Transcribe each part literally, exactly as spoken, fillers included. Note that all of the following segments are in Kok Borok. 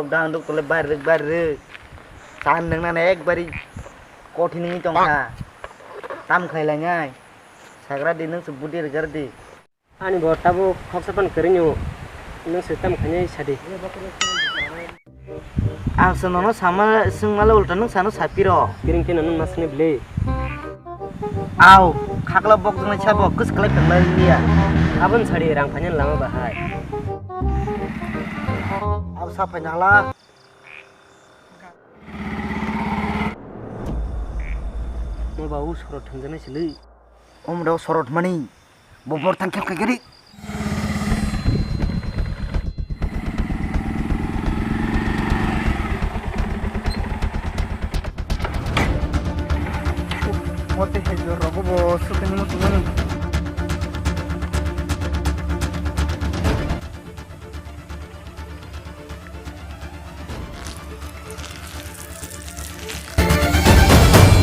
Dang duk tole bar rwk bar rwk. Chan nang nana ekbari kothin wngwi tongkha. Tam khlai lainai. Sagra di nwng se budi rwgar di. Ani bo tabuk khoksa pan kwrwini o. Nwng se tam khainai sadi. Ang se nono sama swngmale ulta nwng sano sapiro. Kiring khe nono masani bwle. Aw, khakla bok jwngnai sabo kwswk khlai phanglai liya. Abon sadi rang phainani lama bahai. Aw sa phaina hala. Mo ba u sorot thangjaknai sili. Om rok sorot mani. Bo bor thang khe khaigari. Mote hejor rogo bo sutini mutumani.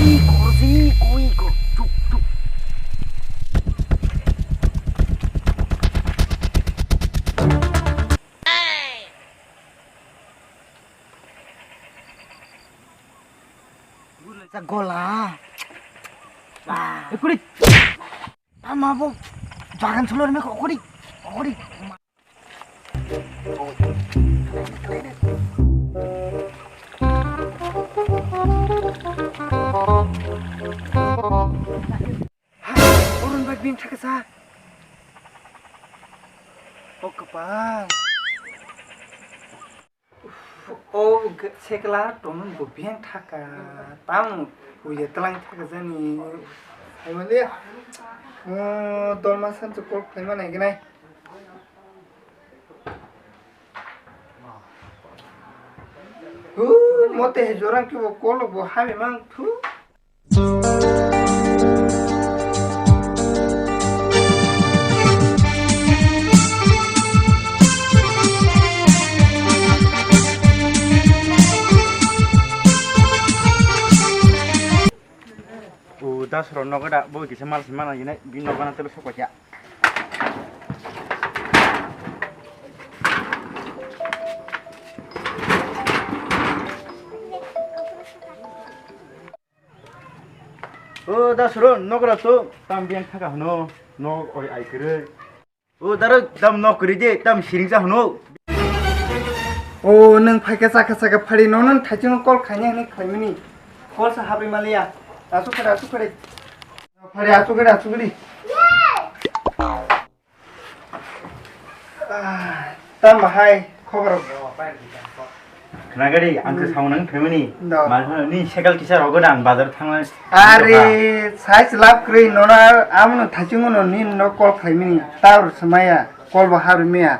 Iko, iko, iko. Chup, chup. Sa gola. Ba. Ekuri. Ama bo bagan sulor me kokori. Kokori. Orun bai bini thakasa. O kwpal. O sekla tonun bo bini thaka. Tam uya tlang thaka jani. Aimali. Mo dolma san chukol khlaima nai gnai. Hu, mote he jorang kibo kolo bo hami mang thu. O das ro nogo da bo kisa mal sima na gine bin nogo na tele sok pacha. O da suro nogra to tam biang thaka hano nog oi ai kwrwi. O daro tam nog kwrwi de tam siring sa hano. O nwng phaikha chakha chakha phari nono thaichung call khaini hwnwi khlaimani. Call sa habri maliya. Asuk khade asuk khade. Phari asuk khade asuk khade. Ah, tam bahai khobor. Khna gari ang khe saung nang phaimani. Do. Mal phano ni sekal kisa rogo dang bazar thangna. Are, size lab kwrwi nona amno thachungo no ni no call khlaimani. Taur smaya, call bo harwi maya.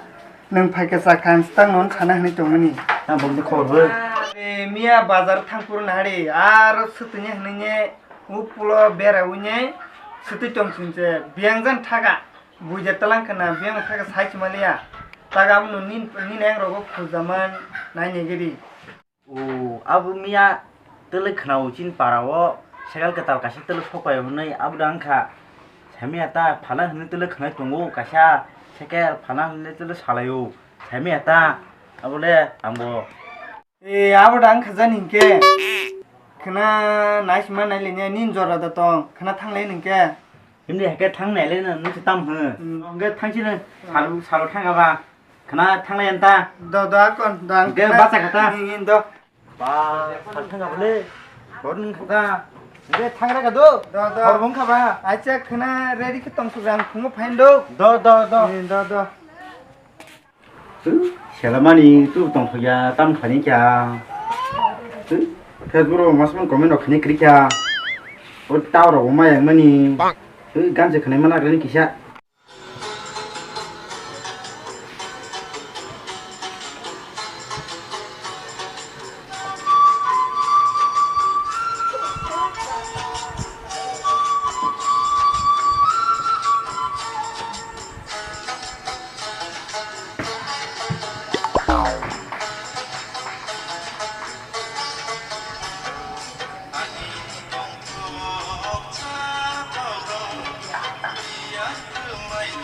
Nwng phaikha chakha ang stang non sana hwnwi tongmani. Ang bokni khobor bo. Are, miya bazar thangpur nari, ar sutuni hwnwi ne upulo bera wine sutui tong singse biyang jan thaga. Buija talang khna biyang thaka sai chumaliya. Taga amno nin, nin ang rogo khujaman naini gidi. O, abo miya tele khna o chin para o, segal ketal kaisa tele sopai hwnwi abo dang kha. Samiya ta phala hwnwi tele khna tongo kaisa sekel phala hwnwi tele salai o. Samiya ta abole ambo. E, abo da wngkha jani hinkhe. Khna naisima nailainya nini jora da tong. Khna thanglai hinkhe. Himni haikhe thang nailai no nungsi tam hwn. Hmm. Hwnkhe thangsi no salo, salo thang aba. Khna thanglai anta. Do, do, akon, do, ang hinkhe khna bacha kha ta. Ni, ni, do. Ba, sal thang aba le. Bor nung kha ta. Hinkhe thangra ka do. Do, do. Bor bung kha ba. Acha khna ready khe tong suk rang phungo phain do. Do, do, do. Ni, do, do. Selamani tu tongthokya tam khani kya. Facebook rok masman comment rok khani kri kya. O tau rok ma yang mani. Ganse khani mana kani kisa.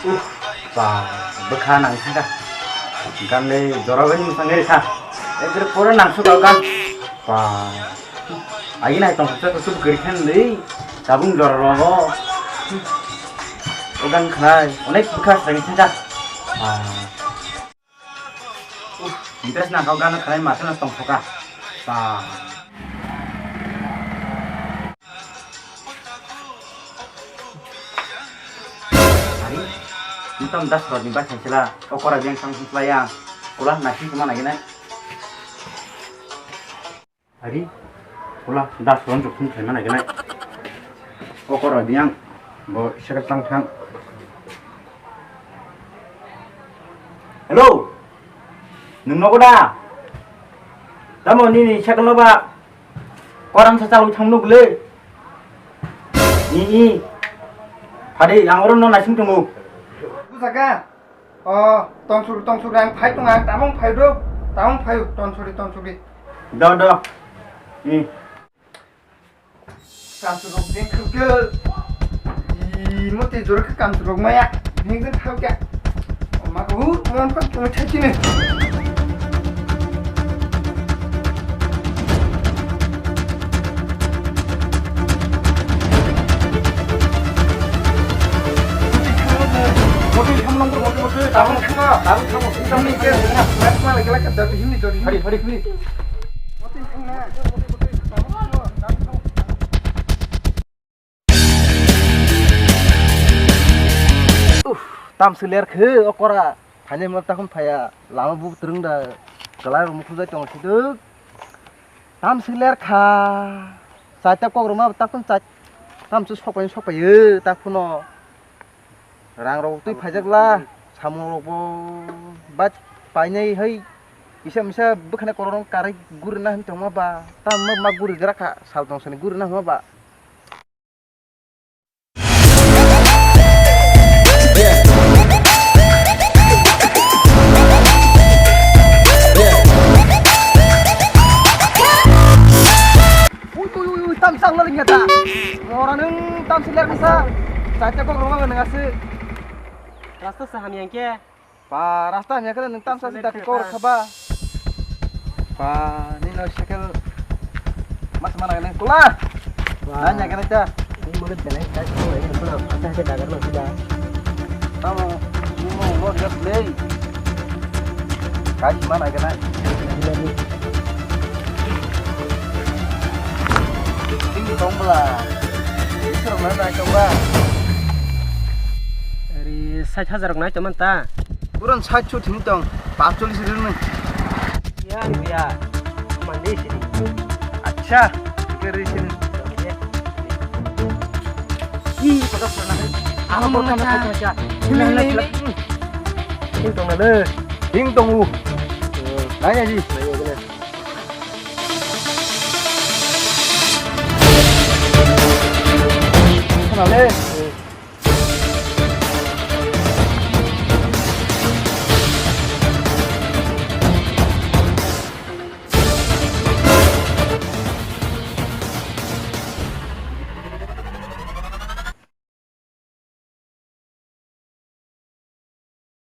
Uh, ba, bwkha nang thangkha. Ganle jora bai mwsang ri kha. Ekre pura nang suka gan. Pa. Agi nai tong sa tu gari khan dei. Tabung jor rogo. Ogan khnai. Onek bukha sang khan ja. Pa. Uh, interest nang kau gan khnai ma sana tong soka. Pa. Ari, nonton das rod ni bai khaisila, okora biyang sang sung sila ya, kula nasi cuma lagi nai. Ari, kula das rod juk sung khaima lagi nai. Okora biyang, bo isaka tang thang. Hello, nung nogo da? Tamo nini sakal no ba? Korang sa chalwi thang nuk le. Ni, ni. Phadi, ang oro no naising tongo. Busaka. O, tongsuk, tongsuk ang phai tong ang, tamung phai do, tamung phai, tongsuri, tongsuri. Do, do. Ni. Kamchurok jeng khukhe. Ih, mote jora khe kamchurok maya. Beng jeng thau kya. Oma ko hu, mon ko tumi thai chini. Mote tham nang ko, mote, mote. Tabung thang, tabung thang. Ini ke, mas mal gelak ke, hini jori. Hari, hari, hari. Mote thang na. Tabung thang. Uff, tam se ler khe okora. Phainai mo takhum phaiya. Lama bu twrwng da. Kwlai rok mukhung jai tongo siduk. Tam se ler kha. Chaita kok rok ma takhum chai. Tam se sokpai sokpai o takhuno. Rang rok twi phaijak la. Samung rok bo bai painai hai. Kisa misa bwkhani korok rok karwi guri na hin tongma ba. Tam ma guri gra kha. Sal tong sani guri na hwnma ba. Ui, ui, ui, ui, tam sang lo ringya ta. Mora nung tam si ler sa. Chaita kok roma nang ase. Rasta sa hamya ke. Pa, rasta hamya khe nung tam sa si dati kok kha ba. Pa, nino cycle mas mana nang kula. Nanya kena ta. Ini mulut kena ta. Ini pun apa sih dagar lo sudah. Tamo, ini mau lo dia play. Kai mana kena. Sing di tong bela. Isor mana naik tong ba. Ari sait hajar rok nai tongmani ta. Puran sait su thini tong, patcholish rin ni. Ya, ya. Mandi sini. Acha, kiri sini. Ih, pada pernah. Apa mau mana? Ini, ini, ini. Ini tong ada. Ini tong u. Nanya ji. Nanya benar. Kenapa?